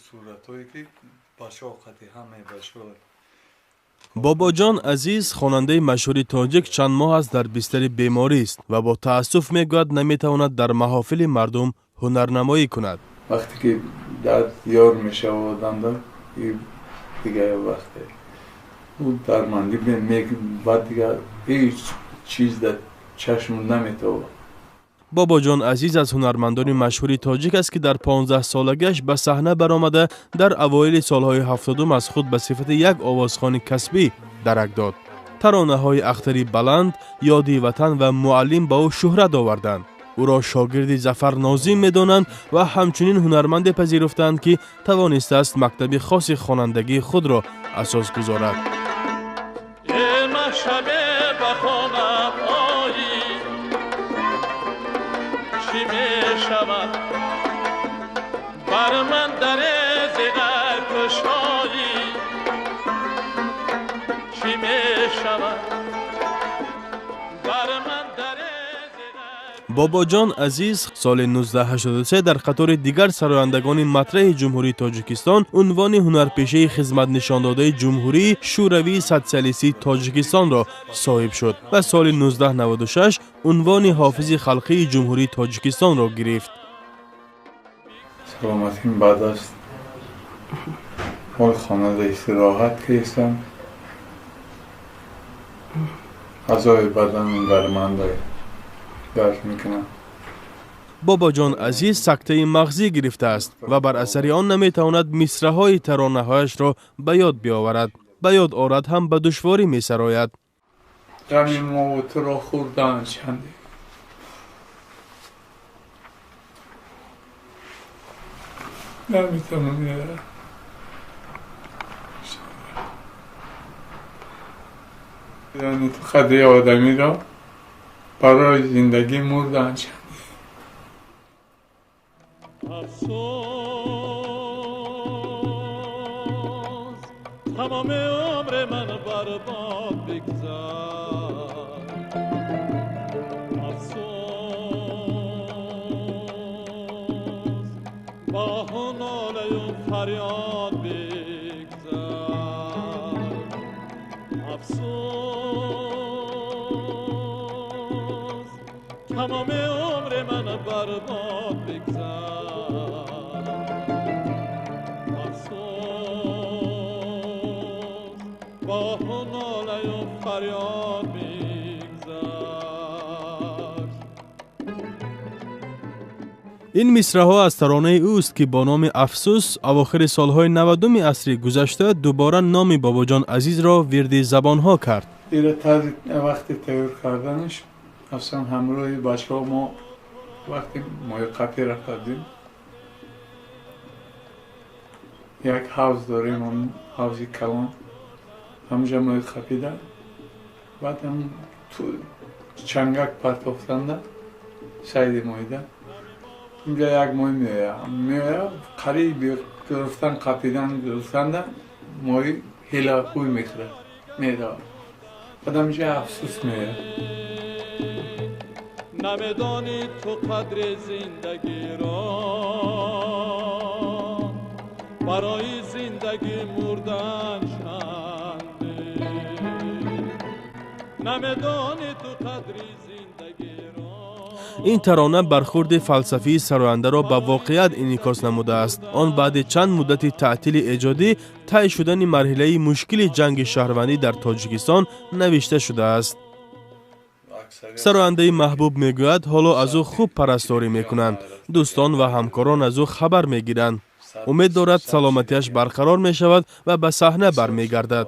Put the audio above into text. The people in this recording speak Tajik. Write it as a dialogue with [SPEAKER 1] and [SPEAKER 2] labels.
[SPEAKER 1] Суратҳое ки бачаҳо қати ҳамаи бачаҳо.
[SPEAKER 2] Бобоҷон Азиз, хонандаи машҳури тоҷик, чанд моҳ аст дар бистари беморист ва бо таассуф мегӯяд, наметавонад дар маҳофили мардум ҳунарнамоӣ кунад.
[SPEAKER 1] Вақте ки дард ёр мешава одамда, дигар вақте ӯ дармандӣ, баъд дигар ҳеҷ чиз дар чашм наметавад.
[SPEAKER 2] Бобоҷон Азиз аз ҳунармандони машҳури тоҷик аст, ки дар 15-солагиаш ба саҳна баромада, дар авоили солҳои 70-ум аз худ ба сифати як овозхони касбӣ дарак дод. Таронаҳои «Ахтари баланд», «Ёди ватан» ва «Муаллим» ба ӯ шӯҳрат оварданд. Ӯро шогирди Зафар Нозим медонанд ва ҳамчунин ҳунарманде пазируфтаанд, ки тавонистааст мактаби хоси хонандагии худро асос гузорад.
[SPEAKER 3] Шабе ба хонам оӣ, чӣ мешавад? Бар ман даре зи ғайб кушоӣ, чӣ мешавад? Бар ман даре зи ғайб.
[SPEAKER 2] Бобоҷон Азиз соли 1983 дар қатори дигар сарояндагони матраҳи Ҷумҳурии Тоҷикистон унвони ҳунарпешаи хизматнишондодаи Ҷумҳурии Шӯравии Социалистии Тоҷикистонро соҳиб шуд ва соли 1996 унвони Ҳофизи халқии Ҷумҳурии Тоҷикистонро гирифт.
[SPEAKER 1] Саломатим бад аст. Ҳол хонада истироҳат кистам. Аъзои баданам дарманда, дард мекунам.
[SPEAKER 2] Бобоҷон Азиз сактаи мағзӣ гирифтааст ва бар асари он наметавонад мисраҳои таронаҳояшро ба ёд биёварад. Ба ёд орад ҳам, ба душворӣ месарояд.
[SPEAKER 1] Ғами мову туро хӯрдаанд чанде. Наметавонам. Яъне ту қадри одамиро, барои зиндагӣ мурдаанд чанде.
[SPEAKER 3] Афсӯс, тамоми умри ман барбод бигзашт. Афсӯс, бо оҳу нолаю фарёд бигзашт. Афсӯс, тамоми умри ман барбод бигзашт. Афсӯс, бо оҳу нолаю фарёд бигзашт.
[SPEAKER 2] Ин мисраҳо аз таронаи ӯст, ки бо номи «Афсӯс» авохири солҳои 90-уми асри гузашта дубора номи Бобоҷон Азизро вирди забонҳо кард.
[SPEAKER 1] Ира тарзи вақти тайёр карданаш, аслан ҳамроҳи бачаҳо мо вақти моҳиқапӣ рафтадим, як ҳавз дорем, он ҳавзи калон, ҳамҷа моҳиқапида, баъд ҳам чангак партофтанда сайди моҳида, инҷа як моҳӣ меоя, қариб гирифтан, қапидан гирифтанда, моҳӣ ҳила ҳуй мехӯрад, меравад. Баъд ҳамҷа афсӯс меояд.
[SPEAKER 3] Намедонӣ ту қадри зиндагиро, барои зиндагӣ мурдан чанде. Намедонӣ ту қадри зиндагиро.
[SPEAKER 2] Ин тарона бархурди фалсафии сарояндаро ба воқеият инъикос намудааст. Он баъди чанд муддати таътили эҷодӣ, тай шудани марҳилаи мушкили ҷанги шаҳрвандӣ дар Тоҷикистон навишта шудааст. Сарояндаи маҳбуб мегӯяд, ҳоло аз ӯ хуб парасторӣ мекунанд, дӯстон ва ҳамкорон аз ӯ хабар мегиранд. Умед дорад, саломатиаш барқарор мешавад ва ба саҳна бармегардад.